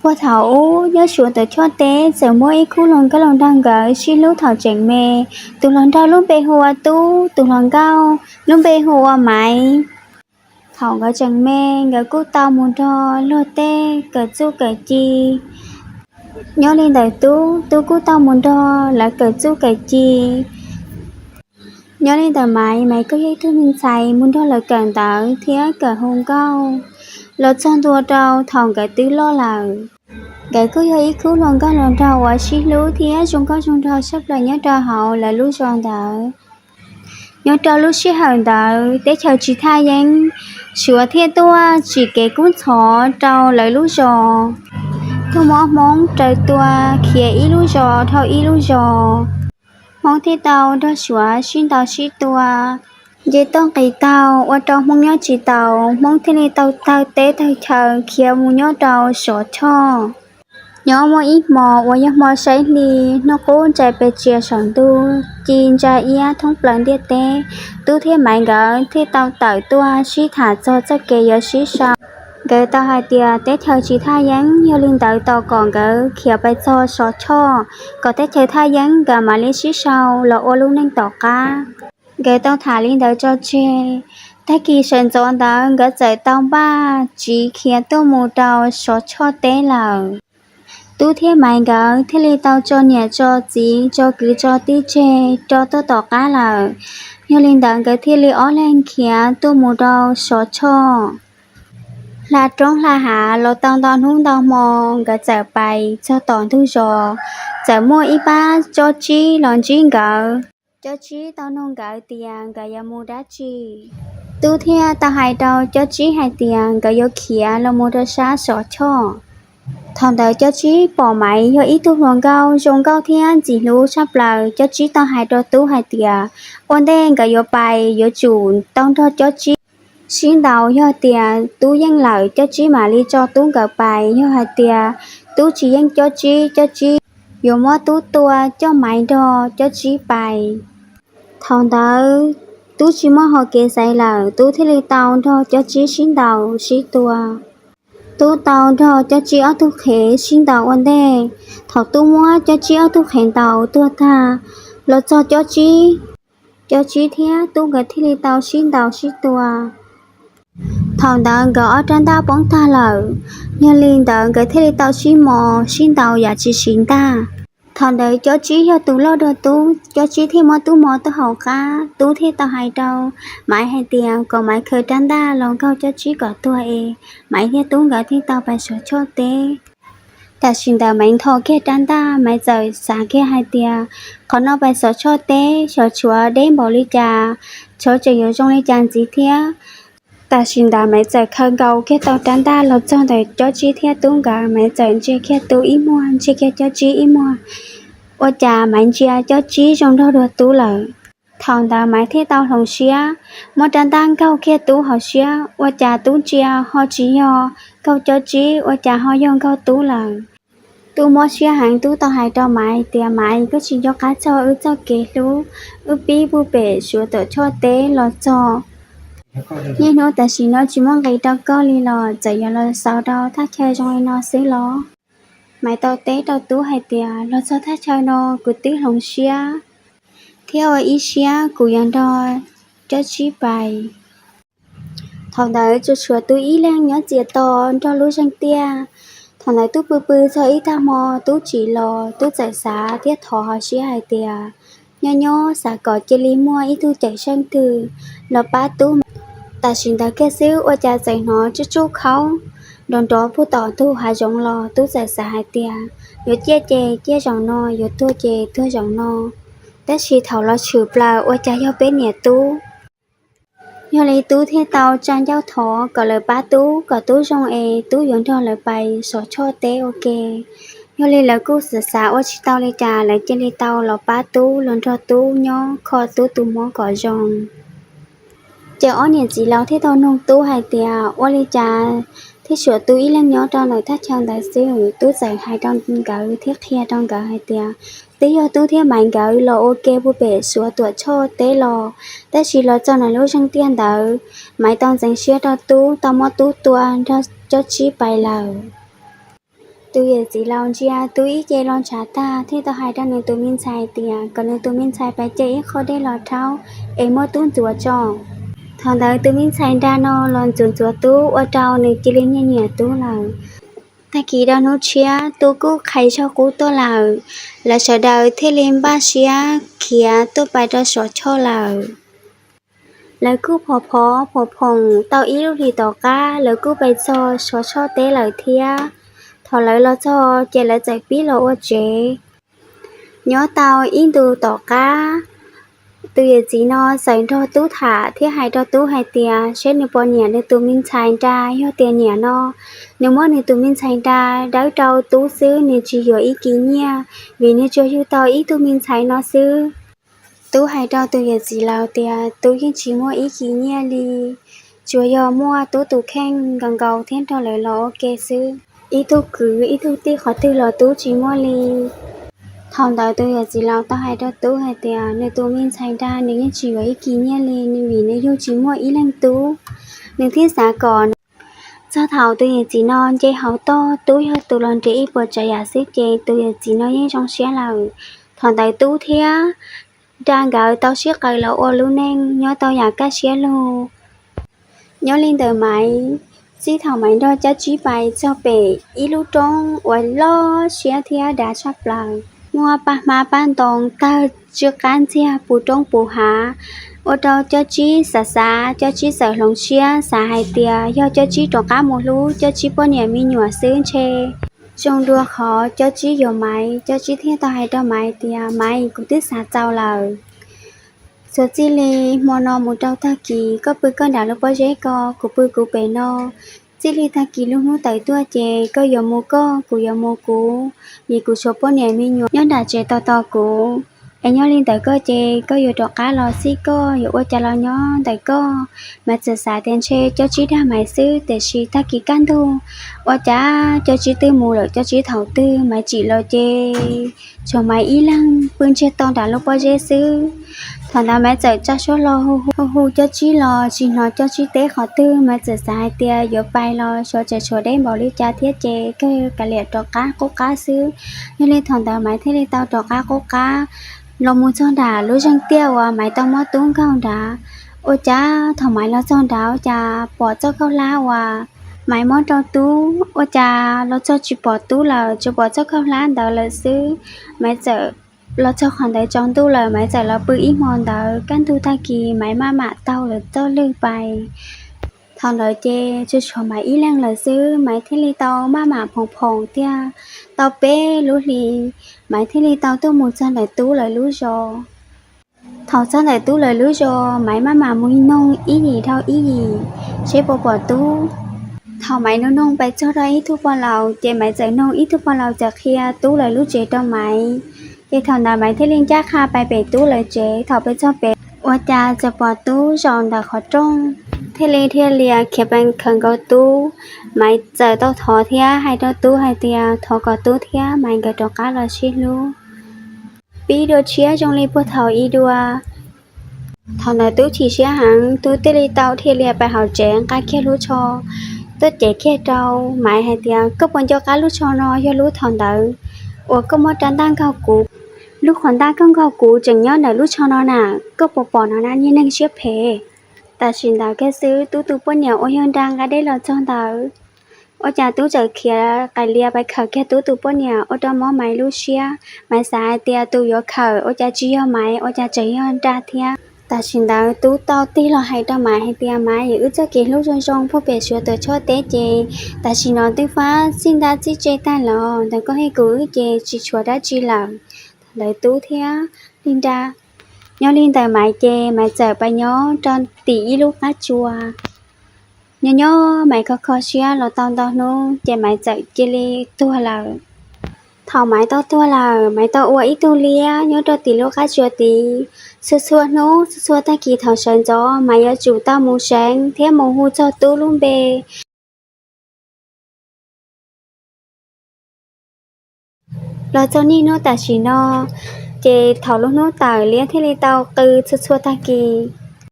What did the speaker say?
Puag thaum ub nyob Suav tuam tshoj teb txawm muaj ib khub hluas nkauj hluas nraug nkawd sib hlub thaum tseem me. Tus hluas nraug lub npe hu ua Tub, tus hluas nkauj lub npe hu ua Maiv. Thaum nkawd tseem me nkawd kuj tau mus nrog luag tej kawm txuj kawm ci. Nyob li ntawm Tub, Tub kuj tau mus nrog lawv kawm txuj kawm ci. Nyob li ntawm Maiv, Maiv kuj yog ib tug me ntxhais mus nrog lawv kawm ntawv thiab kawm hu nkauj los txog ntua rau thaum nkawd twb loj lawm. Nkawd kuj yog ib khub hluas nkauj hluas nraug uas sib hlub thiab zoo nkauj zoo nraug tshaj plaws nyob rau hauv lawv lub zos ntawd. Nyob rau lub sij hawm ntawd teb chaws tsis thaj yeeb, Suav thiaj tuaj tsim kev kub ntxhov rau lawv lub zos, tuaj muab Hmoob raws tua khiav ib lub zos dhau ib lub zos. Hmoob thiaj tau nrog Suav sib ntaus sib tua, nce toj nqis taug ua rau Hmoob nyob tsis taus, Hmoob thiaj li tau tawg teb tawg chaw khiav mus nyob rau Sov Tshoj. Nyob muaj ib hmo uas yog hmo saib hli, hnub qub ntsais pes tsia saum ntuj ci ntsa iab thoob plaws ntiaj teb, Tub thiab Maiv nkawd thiaj tau tawm tuaj sib tham txog txoj kev yuav sib sau. Nkawd tau hais tias teb chaws tsis thaj yeeb, yog li ntawd tos kom nkawd khiav pais txog Sov Tshoj, kom teb chaws thaj yeeb nkawd mam li sib sau los ua lub neej tom qab. Nkawd tau tham li ntawd tso tseg, tag kis sawv ntxov ntawd nkawd txawm tau npaj tsiv khiav tuaj mus rau Sov Tshoj teb lawm. Tub thiab Maiv nkawd thiaj li tau tso niam tso txiv tso kwv tso tij tseg rau tuaj tom qab lawm. Yog li ntawd nkawd thiaj li ob leeg khiav tuaj mus rau Sov Tshoj. Hla roob hla hav los tau ntau hnub ntau hmo, nkawd txawm pais txog tom ntug zos, txawm muaj ib pab tsob tsib los ntsib nkawd. Tsob tsib tau nug nkawd tias nkawd yuav mus dab tsi. Tub thiaj tau hais rau tsob tsib hais tias nkawd yuav khiav los mus rau sab Sov Tshoj. Thaum ntawd tsob tsib pom Maiv yog ib tug hluas nkauj zoo nkauj thiab ntxim hlub tshaj plaws, tsob tsib tau hais rau Tub hais tias ua ntej nkawd yuav pais yuav tsum tau nrog tsob tsib sib ntaus, yog tias Tub yeej lawm tsob tsib mam li tso Tub nkawd pais, yog hais tias Tub tsis yeej tsob tsib, tsob tsib yuav muab Tub tua coj Maiv nrog tsob tsib pais. Thaum ntawd Tub tsis muaj hau kev xaiv lawm, Tub thiaj li tau nrog tsob tsib sib ntaus sib tua. Tub tau nrog tsob tsib ob tug qhev sib ntaus ua ntej. Thaum Tub muab tsob tsib ob tug qhev ntaus tuag tag, los txog tsob tsib, tsob tsib thiab Tub nkawd thiaj li tau sib ntaus sib tua. Thaum ntawd nkawd ob rab ntaj poob tag lawm, yog li ntawd nkawd thiaj li tau sib mos sib ntaus yam tsis siv ntaj. Thaum ntawd tsob tsib yog tus loj dua Tub, tsob tsib thiaj muab Tub mos tuaj hauv qab. Tub thiaj tau hais rau Maiv hais tias kom Maiv khaws rab ntaj los nkaug tsob tsib kom tuag es Maiv thiab Tub nkawd thiaj tau pais Sov Tshoj teb. Tam sim ntawd Maiv ntho kiag rab ntaj, Maiv txawm xav kiag hais tias qhov no pais Sov Tshoj teb xyov tshuav deb npaum li cas, xyov tseem yuav zoo li cas ntxiv thiab. Tam sim ntawd Maiv txawm khaws nkaus kiag tau rab ntaj los txog ntawm tsob tsib thiab Tub nkawd, Maiv txawm ntsia kiag Tub ib muag, ntsia kiag tsob tsib ib muag. Ua cas Maiv ntsia tsob tsib zoo nraug dua Tub lawm. Thaum ntawd Maiv thiaj tau hloov siab, muab rab ntaj nkaug kiag Tub hauv siab, ua cas Tub ntsia ho tsis yog nkaug tsob tsib, ua cas ho yog nkaug Tub lawm. Tub mob siab heev, Tub tau hais rau Maiv tias Maiv, koj tsis nco qab txog wb txoj kev hlub, wb pib puag pem Suav tuam tshoj teb los txog niaj hnub tam sim no tsis muaj nqis rau koj li los txawm yuav los xaus rau thaj chaw zoo li no xwb los? Maiv tau teb rau Tub hais tias los txog thaj chaw no kuv twb hloov siab thiab ua ib siab kuv yuav nrog tsob tsib pais. Thaum ntawd tsuas tshuav Tub ib leeg nyob txias to nrog lub zeeg tiaj. Thaum ntawd Tub pw pw txog ib tag hmo Tub tsim los, Tub txawm xav thiab thov hauv siab hais tias nyob nyob xav kom cia li muaj ib tug cawm seej twg los pab Tub. Tam sim ntawd kiag xwb ua cas txawm hnov tsuj tsuj khaub nrov nrov puag tom ntug hav zoov los, Tub txawm xav hais tias yuav ciaj ces ciaj zaum no, yuav tuag ces tuag zaum no, tab sis thaum los tshwm plaws ua cas yog peb niam tub. Yog li Tub thiaj tau tsa ncauj thov kom lawv pab Tub kom Tub zoo es Tub yuav nrog lawv pais Sov Tshoj teb ua ke. Yog li lawv kuj xav xav ua tsis tau li cas, lawv cia li tau los pab Tub, los nrog Tub nyob kho Tub tus mob kom zoo. Ces ob niam txiv laus thiaj tau nug Tub hais tias ua li cas thiaj tshuav Tub ib leeg nyob rau ntawm thaj chaw ntawd xwb. Tub txawm hais rau nkawd thiab qhia rau nkawd hais tias twb yog Tub thiab Maiv nkawd los ua ke puag pem Suav Tuam Tshoj teb los, tab sis los txog ntawm lub zeeg tiaj ntawd, Maiv tau ntxeev siab rau Tub, tau muab Tub tua nrog Tsob Tsib pais lawm. Tus yawm txiv laus ntsia Tub ib ce los ntshav tag thiaj tau hais rau nws tus me ntxhais tias kom nws tus me ntxhais pab ce ib qho dej los rhaub es muab Tub ntxuav tso. Thaum ntawd tus me ntxhais nra no los ntxuav ntxuav Tub ua rau nws cia li nyiam nyiam Tub lawm. Tag kis rau hnub tshiab Tub kuj qhais zaug qub tuaj lawm, lawv sawv daws thiaj li npaj siab khiav tuaj pais rau Suav Choj lawm. Lawv kuj phov phov phom phoom tau ib lub hlis tom qab lawv kuj pais txog Suav Choj teb lawm thiab. Thaum lawv los txog ces lawv txawm pib los ua tsev. Nyob tau ib ntus tom qab, tus yawm txiv no txawm nrog Tub tham thiab hais rau Tub hais tias seb nws puas nyiam nws tus me ntxhais nra, yog tias nyiam no nws muab nws tus me ntxhais nra dawb rau Tub xwb, nws tsis yuav ib kis nyiaj, vim nws tsuas yug tau ib tug me ntxhais no xwb. Tub hais rau tus yawm txiv laus tias Tub yeej tsis muaj ib kis nyiaj li, tsuas yog muaj Tub tus kheej nkaus nkaus thiab nrog lawv los ua ke xwb. Ib tug kwv ib tug tij qhov twg los Tub tsis muaj li. Thaum ntawd tus yawm txiv laus tau hais rau Tub hais tias nws tus me ntxhais nra nws yeej tsis yuav ib kis nyiaj li, nws vim nws yug tsis muaj ib leeg tub. Nws thiaj xav kom txog thaum tus yawm txiv no nce hauv toj, Tub yog tus los nrhiav ib puas tsav yam xwb ces tus yawm txiv no yeej zoo siab lawm. Thaum ntawd Tub thiab nra nkawd tau sib qaws los ua lub neej nyob tau yam kaj siab lug. Nyob li ntawd Maiv, txij thaum Maiv nrog Cab Tsib pais txog pem ib lub roob uas loj siab thiab dav tshaj plaws, muaj paj hmab paj ntoo tawg tsw qab ntxiag puv roob puv hav, ua rau Cab Tsib xav xav, Cab Tsib txawm hloov siab xav hais tias yog Cab Tsib rov qab mus hlub Cab Tsib poj niam me nyuam xwb ntshe zoo dua qhov Cab Tsib yuav Maiv. Cab Tsib thiaj tau hais rau Maiv tias Maiv, kuv twb xav txaus lawm. Txuas txij li hmo no mus rau tag kis koj pw koj nram lub pob zeb ko, kuv pw kuv pem no. Txij li tag kis lub hnub tawm tuaj ces koj yuav mus koj, kuv yuav mus kuv, vim kuv tshuav poj niam me nyuam nyob nram tsev tos tos kuv. Es nyob li ntawd koj ces koj yuav rov qab los txij koj, yuav ua cas los nyob ntawm koj. Maiv txawm xav tias ntshe Cab Tsib dag Maiv xwb, tiam sis tag kis kaj ntug ua cas Cab Tsib twb mus lawm, Cab Tsib thaum twg Maiv tsim los ces tshuav Maiv ib leeg pw ntsiag to nram lub pob zeb xwb. Thaum ntawd Maiv txawm tsa suab hlo hu hu Cab Tsib los tsis hnov Cab Tsib teb qhov twg. Maiv txawm xav hais tias yuav pais los xyov tseem tshuav deb npaum li cas thiab ces kawg kav liam rov qab qub qab xwb. Yog li thaum ntawd Maiv thiaj li tau rov qab qub qab los mus txog nram lub zeeg tiaj uas Maiv tau muab Tub nkaug nrad. Ua cas thaum Maiv los txog nrad ua cas pom txoj khaub hlab uas Maiv muab rau Tub, ua cas los txog tsis pom Tub lawm, tsuas pom txoj khaub hlab ntawd lawm xwb. Maiv txawm los txog qhov ntawd tsaus ntuj lawm, Maiv txawm los pw ib hmo ntawd. Kaj ntug tag kis Maiv maj mam taug lawv txoj lwg pais. Thaum ntawd ces tsuas tshuav Maiv ib leeg lawm xwb, Maiv thiaj li tau maj mam phoom phoom thiaj tau peb lub hli, Maiv thiaj li tau tuaj mus txog ntawm Tub lawv lub zos. Thaum txog ntawm Tub lawv lub zos, Maiv maj mam mus noog ib yim dhau ib yim seb puas pom Tub. Thaum Maiv noog noog pais txog rau ib tug pog laus ces Maiv txawm noog ib tug pog laus txawm qhia Tub lawv lub tsev rau Maiv. Ces thaum ntawd Maiv thiaj li ncaj qha pais pem Tub lawv tsev. Thaum pais txog pem ua cas txawm pom Tub zaum ntawm qhov rooj, thiaj li dhia lias khiav pais khawm nkaus Tub. Maiv txawm tau thov thiab hais rau Tub hais tias thov kom Tub thiab Maiv nkawd rov qab los sib hlub, pib dua tshiab zoo li puag thaum ub dua. Thaum ntawd Tub chim siab heev, Tub thiaj li tau dhia lias pais hauv tsev nqa kiag lub tsho tuaj cev kiag rau Maiv hais tias koj puas nco qab lub tsho no yog lub thaum ntawd uas koj muab rab ntaj nkaug kuv? Lub qhov ntaj koj nkaug kuv tseem nyob ntawm lub tsho no na, koj puas pom no na niag neeg siab phem. Tam sim ntawd kiag xwb Tub tus poj niam uas yog nra nqa dej los txog ntawd, ua cas Tub txawm khiav qais lias pais khawm kiag Tub tus poj niam ua rau mob Maiv lub siab. Maiv xav hais tias tus yuav khawm ua cas tsis yog Maiv, ua cas tseem yog nra thiab. Tam sim ntawd Tub tau tig los hais rau Maiv hais tias Maiv, wb txoj kev hlub zoo zoo puag pem Suav Tuam Tshoj teb ces tam sim no twb fab txij ntab txij tse tag los ntawm koj thiab kuv wb ces tsis tshuav dab tsi lawm. Thaum ntawd Tub thiaj li nra. Nyob li ntawd Maiv ces Maiv txawm pais nyob rau tim ib lub qab tsua. Nyob nyob Maiv kho kho siab los tau ntau hnub ces Maiv txawm cia li tuag lawm. Thaum Maiv tau tuag lawm, Maiv tau ua ib tug liab nyob rau tim lub qab tsua tid. Txhua txhua hnub txhua txhua tag kis thaum sawv ntxov Maiv yuav tsum tau mus seev thiab mus hu txog Tub lub npe. Los txog niaj hnub tam sim no, ces thaum lub hnub tawm liab thiaj li tau qw txhua txhua tag kis.